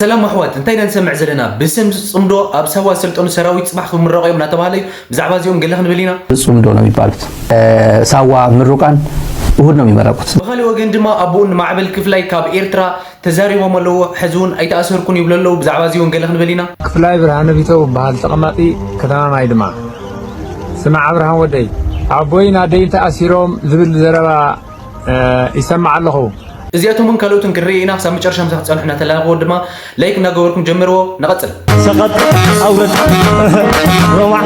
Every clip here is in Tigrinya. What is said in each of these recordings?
ሰላም ኣሕዋት፣ እንታይ ኢና ንሰምዕ ዘለና? ብስም ጽምዶ ኣብ ሳዋ ዝሰልጠኑ ሰራዊት ጽባሕ ክምረቑ እዮም እናተባህለ እዩ። ብዛዕባ እዚኦም ገለ ክንብል ኢና። ጽምዶ ነው የሚባሉት። ሳዋ ምሩቃን እሁድ ነው የሚመረቁት። ብኻሊእ ወገን ድማ ኣቦኡን ማዕበል ክፍላይ ካብ ኤርትራ ተዛሪቦም ኣለዉ። ሕዚ እውን ኣይተኣሰርኩን ይብሉ ኣለዉ። ብዛዕባ እዚኦም ገለ ክንብል ኢና። ክፍላይ ብርሃነ ቢተው በሃል ተቐማጢ ከተማ ማይድማ። ስማዕ ኣብርሃም ወደይ፣ ኣቦይን ኣደይን ተኣሲሮም ዝብል ዘረባ ይሰማዕ ኣለኹ። እዚኣቶምን ካልኦትን ክንርኢ ኢና። ክሳብ መጨረሻ ምሳኻ ክትጸንሑ እናተላበኹ ድማ ላይክ እናገበርኩም ጀምርዎ። ንቐጽል። ሰቐጥ ኣውረድ። ሮማዕ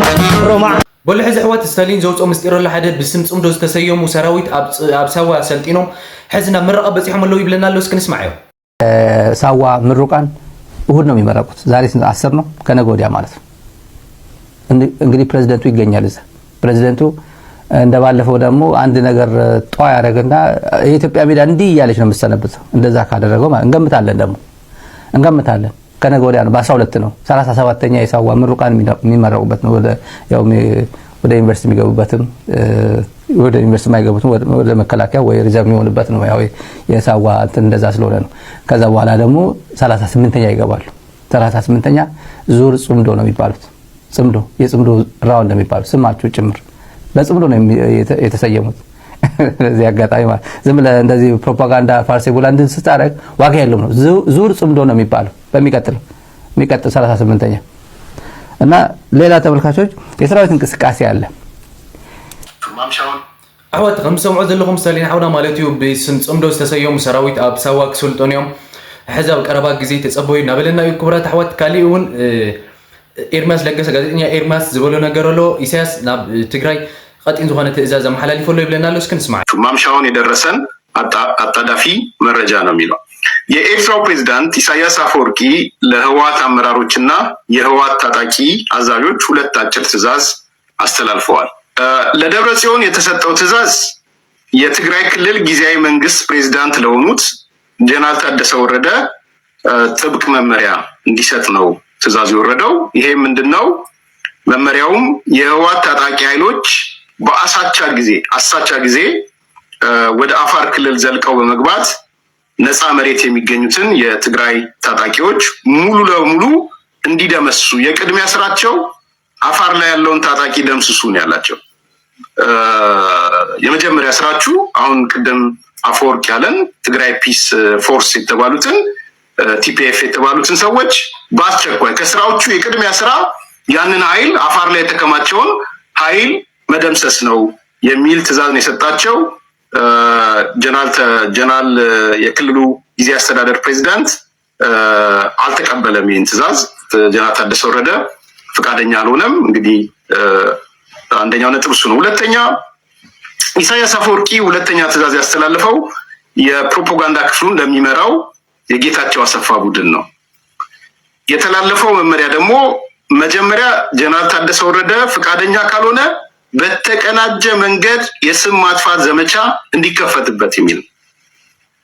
ሮማዕ። በሉ ሕዚ ኣሕዋት፣ ስታሊን ዘውፅኦ ምስጢር ኣሎ። ሓደ ብስም ጽምዶ ዝተሰየሙ ሰራዊት ኣብ ጽ- ኣብ ሳዋ ሰልጢኖም ሕዚ ናብ ምረቓ በፂሖም ኣለዉ ይብለና ኣሎ። እስኪ ንስማዓዮ። ሳዋ ምሩቃን እሁድ ነው የሚመረቁት። ዛሬ ስንት? አስር ነው፣ ከነገ ወዲያ ማለት ነው። እንግ- እንግዲህ ፕሬዚደንቱ ይገኛል እዛ። ፕሬዚደንቱ እንደባለፈው ደግሞ አንድ ነገር ጧ ያደረግና የኢትዮጵያ ሜዳ እንዲህ እያለች ነው የምትሰነብተው። እንደዛ ካደረገው ማለት እንገምታለን፣ ደግሞ እንገምታለን። ከነገ ወዲያ ነው፣ በአስራ ሁለት ነው። ሰላሳ ሰባተኛ የሳዋ ምሩቃን የሚመረቁበት ነው። ወደ ያው የሚ- ወደ ዩኒቨርሲቲ የሚገቡበትም ወደ ዩኒቨርሲቲ የማይገቡትም ወደ መከላከያ ወይ ሪዘርቭ የሚሆኑበት ነው። ያው የሳዋ እንትን እንደዛ ስለሆነ ነው። ከዛ በኋላ ደግሞ ሰላሳ ስምንተኛ ይገባሉ። ሰላሳ ስምንተኛ ዙር ጽምዶ ነው የሚባሉት። ጽምዶ፣ የጽምዶ ራውንድ ነው የሚባሉት፣ ስማቸው ጭምር በጽምዶ ነው የሚ- የተ- የተሰየሙት። በዚህ አጋጣሚ ማለት ዝም ብለህ እንደዚህ ፕሮፓጋንዳ ፋርሴ ቡላንድን ስታደርግ ዋጋ የለውም ነው። ዙ- ዙር ጽምዶ ነው የሚባለው በሚቀጥለው የሚቀጥል ሰላሳ ስምንተኛ እና ሌላ ተመልካቾች የሰራዊት እንቅስቃሴ አለ። ማምሻውን ኣሕዋት፣ ከም ዝሰምዑ ዘለኹም ስታሊን ሓውና ማለት እዩ ብስም ጽምዶ ዝተሰየሙ ሰራዊት ኣብ ሳዋ ክሰልጠኑ እዮም። ሕዚ ኣብ ቀረባ ግዜ ተጸበዩ እናበለና እዩ። ክቡራት ኣሕዋት፣ ካሊእ እውን ኤርሚያስ ለገሰ፣ ጋዜጠኛ ኤርሚያስ ዝበሎ ነገር ኣሎ። ኢሳያስ ናብ ትግራይ ቀጢን ዝኾነ ትእዛዝ ኣመሓላሊፉ ኣሎ ይብለና ኣሎ። እስኪ ንስማዕ። ማምሻውን የደረሰን አጣዳፊ መረጃ ነው የሚለው። የኤርትራው ፕሬዝዳንት ኢሳያስ አፈወርቂ ለህወሓት አመራሮችና የህወሓት ታጣቂ አዛዦች ሁለት አጭር ትእዛዝ አስተላልፈዋል። ለደብረ ጽዮን የተሰጠው ትእዛዝ የትግራይ ክልል ጊዜያዊ መንግስት ፕሬዝዳንት ለሆኑት ጀነራል ታደሰ ወረደ ጥብቅ መመሪያ እንዲሰጥ ነው ትእዛዝ የወረደው። ይሄ ምንድን ነው? መመሪያውም የህወሓት ታጣቂ ኃይሎች በአሳቻ ጊዜ አሳቻ ጊዜ ወደ አፋር ክልል ዘልቀው በመግባት ነፃ መሬት የሚገኙትን የትግራይ ታጣቂዎች ሙሉ ለሙሉ እንዲደመስሱ የቅድሚያ ስራቸው አፋር ላይ ያለውን ታጣቂ ደምስሱ ነው ያላቸው። የመጀመሪያ ስራችሁ አሁን ቅድም አፈወርቅ ያለን ትግራይ ፒስ ፎርስ የተባሉትን ቲፒኤፍ የተባሉትን ሰዎች በአስቸኳይ ከስራዎቹ የቅድሚያ ስራ ያንን ኃይል አፋር ላይ የተከማቸውን ኃይል መደምሰስ ነው የሚል ትእዛዝ ነው የሰጣቸው። ጀነራል የክልሉ ጊዜ አስተዳደር ፕሬዚዳንት አልተቀበለም ይህን ትእዛዝ። ጀነራል ታደሰ ወረደ ፈቃደኛ አልሆነም። እንግዲህ አንደኛው ነጥብ እሱ ነው። ሁለተኛ ኢሳያስ አፈወርቂ ሁለተኛ ትእዛዝ ያስተላለፈው የፕሮፓጋንዳ ክፍሉን ለሚመራው የጌታቸው አሰፋ ቡድን ነው። የተላለፈው መመሪያ ደግሞ መጀመሪያ ጀነራል ታደሰ ወረደ ፈቃደኛ ካልሆነ በተቀናጀ መንገድ የስም ማጥፋት ዘመቻ እንዲከፈትበት የሚል።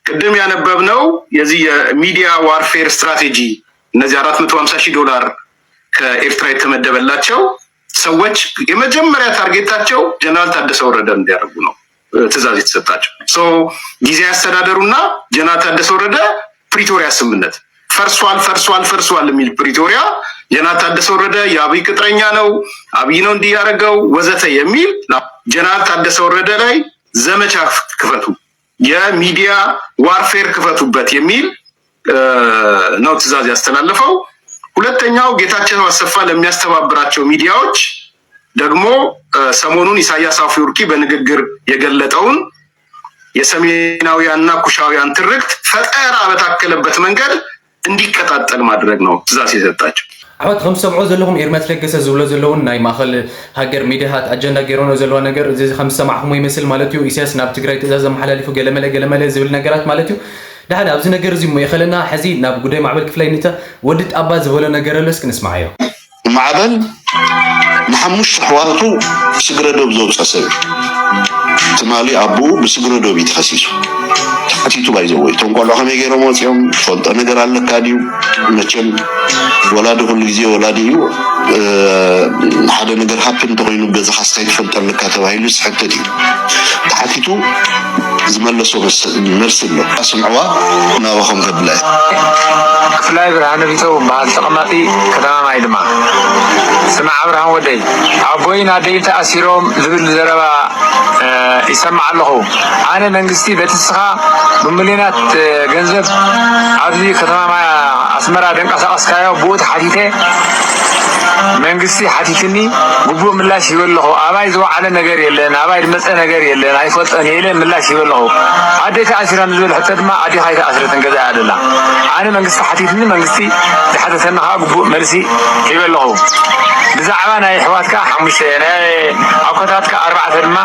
ቅድም ያነበብነው የዚህ የሚዲያ ዋርፌር ስትራቴጂ፣ እነዚህ አራት መቶ ሀምሳ ሺህ ዶላር ከኤርትራ የተመደበላቸው ሰዎች የመጀመሪያ ታርጌታቸው ጀነራል ታደሰ ወረደ እንዲያደርጉ ነው ትእዛዝ የተሰጣቸው። ጊዜ አስተዳደሩና ጀነራል ታደሰ ወረደ ፕሪቶሪያ ስምምነት ፈርሷል፣ ፈርሷል፣ ፈርሷል የሚል ፕሪቶሪያ። ጀነራል ታደሰ ወረደ የአብይ ቅጥረኛ ነው፣ አብይ ነው እንዲህ ያደረገው ወዘተ የሚል። ጀነራል ታደሰ ወረደ ላይ ዘመቻ ክፈቱ፣ የሚዲያ ዋርፌር ክፈቱበት የሚል ነው ትእዛዝ ያስተላለፈው። ሁለተኛው ጌታቸው አሰፋ ለሚያስተባብራቸው ሚዲያዎች ደግሞ ሰሞኑን ኢሳያስ አፈወርቂ በንግግር የገለጠውን የሰሜናውያንና ኩሻውያን ትርክት ፈጠራ በታከለበት መንገድ እንዲቀጣጠል ማድረግ ነው ትእዛዝ የሰጣቸው። ኣሕዋት፣ ከም ትሰምዑ ዘለኹም ኤርሚያስ ለገሰ ዝብሎ ዘለውን ናይ ማእኸል ሃገር ሚድያታት ኣጀንዳ ገይረንኦ ዘለዋ ነገር እዚ ከም ዝሰማዕኹሞ ይመስል ማለት እዩ። ኢሳያስ ናብ ትግራይ ትእዛዝ ኣመሓላሊፉ ገለመለ ገለመለ ዝብል ነገራት ማለት እዩ። ደሓን ኣብዚ ነገር እዚ እሞ ይኸለና። ሕዚ ናብ ጉዳይ ማዕበል ክፍላይ ንተ ወዲ ጣባ ዝበሎ ነገር ኣሎ፣ እስኪ ንስማዓዮ። ማዕበል ንሓሙሽተ ኣሕዋቱ ስግረዶብ ዘውፀ ሰብ እዩ። ትማሊ ኣቦኡ ብስግረዶብ እዩ ተኸሲሱ። ተሓቲቱ ባይዘወይ እቶም ቆልዑ ከመይ ገይሮም ወፂኦም ትፈልጦ ነገር ኣለካ ድዩ? መቸም ወላዲ ኩሉ ግዜ ወላዲ እዩ። ሓደ ነገር ሃፕን እንተኮይኑ ገዛኻ ስታይ ትፈልጦ ኣለካ ተባሂሉ ዝሕተት እዩ ተሓቲቱ። ዝመለሶ መልሲ ኣሎ። ኣስምዕዋ፣ ናባኹም ከብላ እየ። ክፍላይ ብርሃነ ቢተው በሃል ተቐማጢ ከተማ ማይ ድማ። ስማዕ ኣብርሃም ወደይ፣ ኣቦይን ኣደይን ተኣሲሮም ዝብል ዘረባ ይሰማዕ ኣለኹ። ኣነ መንግስቲ በቲ ንስኻ ብሚልዮናት ገንዘብ ኣብዚ ከተማ ኣስመራ ደንቀሳቐስካዮ ብኡ ተሓቲተ መንግስቲ ሓቲትኒ ግቡእ ምላሽ ይበለኹ። ኣባይ ዝወዓለ ነገር የለን፣ ኣባይ ዝመፀ ነገር የለን፣ ኣይፈልጦን እየ ኢለ ምላሽ ይበለኹ። ኣደይ ተኣሲራ ንዝብል ሕቶ ድማ ኣዴኻ ኣይተኣስረትን ገዛ እያ ደላ። ኣነ መንግስቲ ሓቲትኒ መንግስቲ ዝሓተተኒ ከዓ ግቡእ መልሲ ይበለኹ። ብዛዕባ ናይ ኣሕዋትካ ሓሙሽተ ናይ ኣኮታትካ ኣርባዕተ ድማ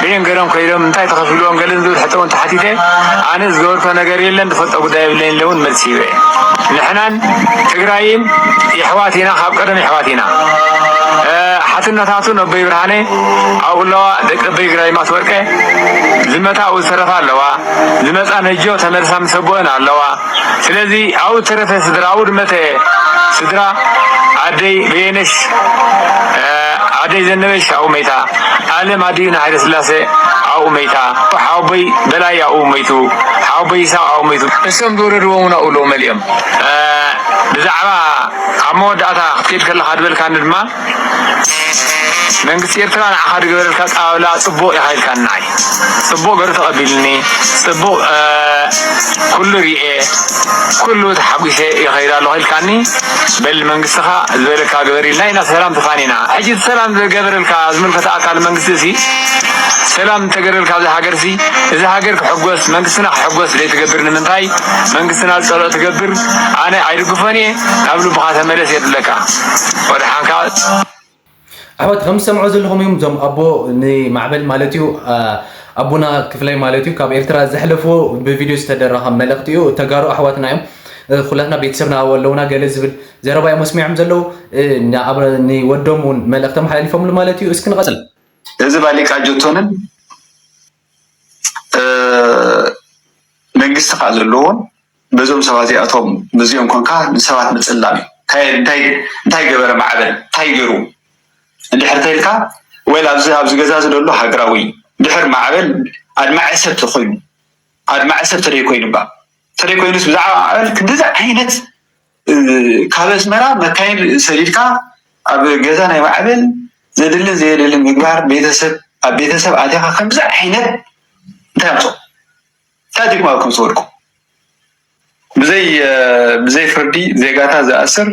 ብየን ገሎም ከይዶም እንታይ ተኸፊልዎም ገለን ዝብል ሕቶ እውን ተሓቲተ ኣነ ዝገበርኮ ነገር የለን ዝፈልጦ ጉዳይ የብለይን ኢለ እውን መልሲ ይበ ንሕናን ትግራይን የሕዋት ኢና ካብ ቀደም የሕዋት ኢና ሓትነታቱ ነቦይ ብርሃነ ኣብኡ ኣለዋ ደቂ ኣቦይ ግራይ ማስወርቀ ዝመታ ኣብኡ ዝተረፋ ኣለዋ ዝመፃ ነጆ ተመልሳ ምስ ኣቦአን ኣለዋ ስለዚ ኣብኡ ዝተረፈ ስድራ ኣብኡ ድመተ ስድራ ኣደይ በየነሽ ኣደይ ዘነበሽ ኣብኡ መይታ ኣለም ኣዲና ሃይለ ስላሴ ኣብኡ መይታ ሓወቦይ በላይ ኣብኡ መይቱ ሓወቦይ ይሳቅ ኣብኡ መይቱ እሶም ዝወረድዎም እውን ኣብኡ ኣለዉ መሊኦም ብዛዕባ ኣብ መወዳእታ ክትከይድ ከለካ ዝበልካኒ ድማ መንግስቲ ኤርትራ ንዓኻ ዝገበረልካ ኣቀባብላ ጽቡቕ ኢኻ ኢልካኒ ንዓይ ጽቡቕ ገሩ ተቐቢልኒ ጽቡቕ ኩሉ ሪኤ ኩሉ ተሓጒሰ ይኸይድ ኣለኹ ኢልካኒ በል መንግስትኻ ዝበለካ ግበር ኢልና ኢና ሰላም ተፋኒና ሕጂ ሰላም ዝገበረልካ ዝምልከተ ኣካል መንግስቲ እዚ ሰላም እንተገረልካ ኣብዚ ሃገር እዚ እዚ ሃገር ክሕጎስ መንግስትና ክሕጎስ ዘይትገብር ንምንታይ መንግስትና ዝፀልኦ ትገብር ኣነ ኣይድግፎን እየ ናብ ልብኻ ተመለስ የድለካ ወድሓንካ ኣሕዋት ከም ዝሰምዖ ዘለኹም እዮም እዞም ኣቦ ንማዕበል ማለት እዩ ኣቦና ክፍላይ ማለት እዩ ካብ ኤርትራ ዘሕለፍዎ ብቪድዮ ዝተደረኸ መልእኽቲ እዩ ተጋሩ ኣሕዋትና እዮም ኩላትና ቤተሰብና ኣለውና ገለ ዝብል ዘረባ እዮም ኣስሚዖም ዘለዉ ንወዶም እውን መልእኽቶም ሓሊፎምሉ ማለት እዩ እስኪ ንቐፅል እዚ ባሊቃ ጆቶንን መንግስቲ ከዓ ዘለዎን በዞም ሰባት እዚኣቶም ምስዚኦም ኮንካ ንሰባት ምፅላም እዩ እንታይ እንታይ እንታይ ገበረ ማዕበል እንታይ ገይሩ እንድሕር ተይልካ ወይ ኣብዚ ኣብዚ ገዛ ዝደሎ ሃገራዊ ድሕር ማዕበል ኣድማዒ ሰብ ተኮይኑ ኣድማዒ ሰብ ተደይ ኮይኑ ባ ተደይ ኮይኑስ ብዛዕባ ማዕበል ክንድዚ ዓይነት ካብ ኣስመራ መካይን ሰዲድካ ኣብ ገዛ ናይ ማዕበል ዘድልን ዘየድልን ምግባር ቤተሰብ ኣብ ቤተሰብ ኣትኻ ከምዚ ዓይነት እንታይ ኣምፅኦ እንታይ ዲግማ ከም ዝወድቁ ብዘይ ብዘይ ፍርዲ ዜጋታት ዝኣስር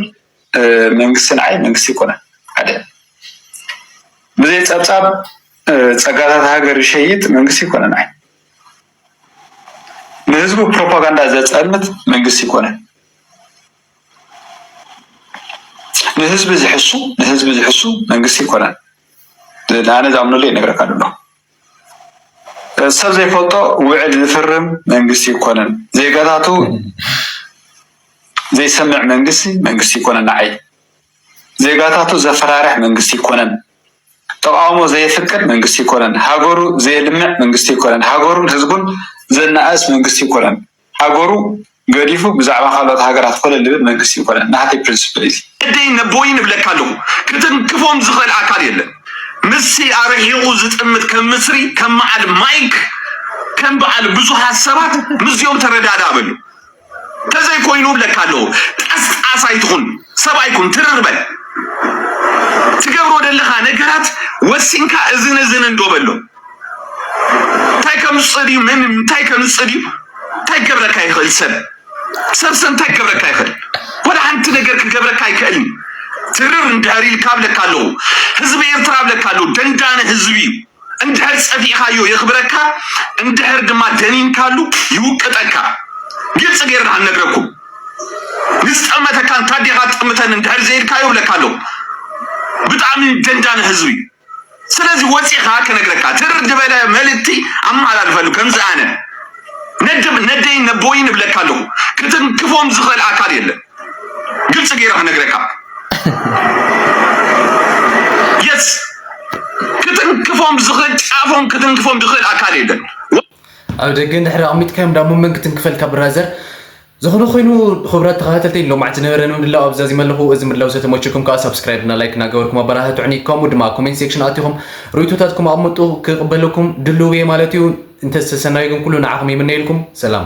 መንግስቲ ንዓይ መንግስቲ ይኮነ ሓደ ብዘይ ፀብፃብ ፀጋታት ሃገር ይሸይጥ መንግስቲ ይኮነ ንዓይ ንህዝቡ ፕሮፓጋንዳ ዘፀምት መንግስቲ ይኮነ ንህዝቢ ዝሕሱ ንህዝቢ ዝሕሱ መንግስቲ ይኮነን ኣነ ዝኣምነሉ ይነግረካ ኣሎ ሰብ ዘይፈልጦ ውዕል ዝፍርም መንግስቲ ይኮነን ዜጋታቱ ዘይሰምዕ መንግስቲ መንግስቲ ይኮነን ንዓይ ዜጋታቱ ዘፈራርሕ መንግስቲ ይኮነን ተቃውሞ ዘየፍቅድ መንግስቲ ይኮነን ሃገሩ ዘየልምዕ መንግስቲ ይኮነን ሃገሩን ህዝቡን ዘናእስ መንግስቲ ይኮነን ሃገሩ ገዲፉ ብዛዕባ ካልኦት ሃገራት ኮለል ዝብል መንግስቲ ይኮነን ናተይ ፕሪንስፕል እዚ። ነደይን ነቦይን እብለካ ኣለኹ ክትንክፎም ዝኽእል ኣካል የለን። ምስዚ ኣርሒቑ ዝጥምት ከም ምስሪ ከም በዓል ማይክ ከም በዓል ብዙሓት ሰባት ምስዚኦም ተረዳድኣ በሉ። ተዘይኮይኑ እብለካ ኣለኹ ጠስጣስ ኣይትኹን ሰብኣይ ኩን ትርር በል። ትገብሮ ዘለኻ ነገራት ወሲንካ እዝን እዝን እንዶ በሎ። እንታይ ከም ዝፅእ ድዩ መን እንታይ ከም ዝፅእ ድዩ እንታይ ክገብረካ ይኽእል ሰብ ሰብ ሰብ እንታይ ክገብረካ ይኽእል ወላ ሓንቲ ነገር ክገብረካ ኣይክእልን ትርር እንድሕር ኢልካ ብለካ ኣለኹ ህዝቢ ኤርትራ ብለካ ኣለኹ ደንዳነ ህዝቢ እዩ እንድሕር ፀፊእኻዮ የኽብረካ እንድሕር ድማ ደኒንካሉ ይውቅጠካ ግልፂ ገይርና ንነግረኩም ንዝጠመተካ እንታ ዲኻ ትጥምተኒ እንድሕር ዘይልካዮ ብለካ ኣለኹ ብጣዕሚ ደንዳነ ህዝቢ እዩ ስለዚ ወፂኻ ክነግረካ ትርር ዝበለ መልእክቲ ኣመሓላልፈሉ ከምዚ ኣነ ነደይን ነቦይን እብለካ ኣለኹ ክትንክፎም ዝኽእል ኣካል የለን ግልፂ ገይረ ክነግረካ የስ ክትንክፎም ዝኽእል ጫፎም ክትንክፎም ዝኽእል ኣካል የለን ኣብ ደገ እንድሕር ኣቕሚጥካዮም ዳሞ መን ክትንክፈልካ ብራዘር ዝኾነ ኮይኑ ክቡራት ተኸታተልቲ፣ ሎማዓንቲ ዝነበረኒ ምድላው ኣብዛ ዚመ ኣለኹ። እዚ ምድላው ዝተመቸኩም ከዓ ሳብስክራይብ እና ላይክ እናገበርኩም ኣበረታትዑኒ። ከምኡ ድማ ኮሜንት ሴክሽን ኣቲኹም ርእይቶታትኩም ኣቕምጡ፣ ክቕበለኩም ድልው እየ ማለት እዩ። እንተዝተሰናዩ ግን ኩሉ ንዓኹም ይምነየልኩም። ሰላም።